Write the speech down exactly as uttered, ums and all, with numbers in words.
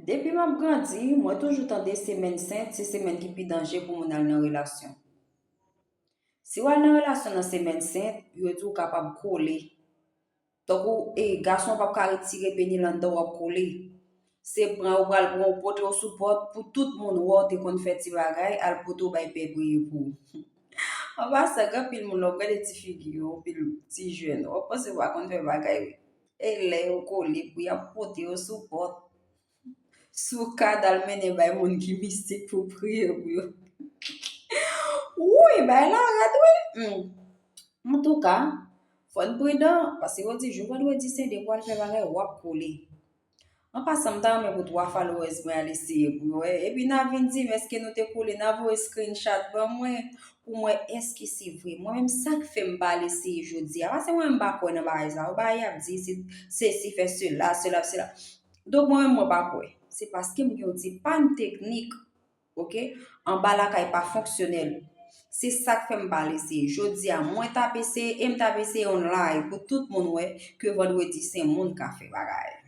Depi m ap grandi, mwen toujou tande semèn sent se semèn ki pi danje pou moun al nan relasyon. Si w al nan relasyon nan semèn sent, yo di w kapab kole. Tankou e gason p ap ka retire peni l anndan w ap kole. Se pran ou pral pran ou pote w sou pòt pou tout moun wè w te konn fè ti bagay, al pote w bay pè priye pou ou. An pasan, gen anpil moun lè w gade ti figi yo, anpil ti jèn, w ap panse w pa konn fè bagay wi. E lè yo kole pou y ap pote yo sou pòt. Sou kad al mennen bay moun ki mistik pou priye pou yo. Woy, bay la rèd wi. Hmm. Antouka, fò n pridan, paske yo di jou vandredi sent depi w al fè bagay, w ap kole. An pasan, m ta renmen pou twa followers mwen al eseye pou yo wè. Epi n a vin di m èske nou te kole, n a voye screenshot ban mwen pou m wè èske se vre. Mwen menm sa k fè m pa al eseye jodi a. Paske mwen menm m pa kwè nan bagay sa yo. Bagay y ap di se sesi fè sela, sela, sela. Donk mwen menm mwen pa kwè. Se paske m gen yon ti pàn teknik, oke? Anba lakay pa fonksyonèl. Se sa k fè m pa al eseye. Jodi a, mwen t ap eseye e m t ap eseye on live pou tout moun wè ke vandredi sent moun ka fè bagay.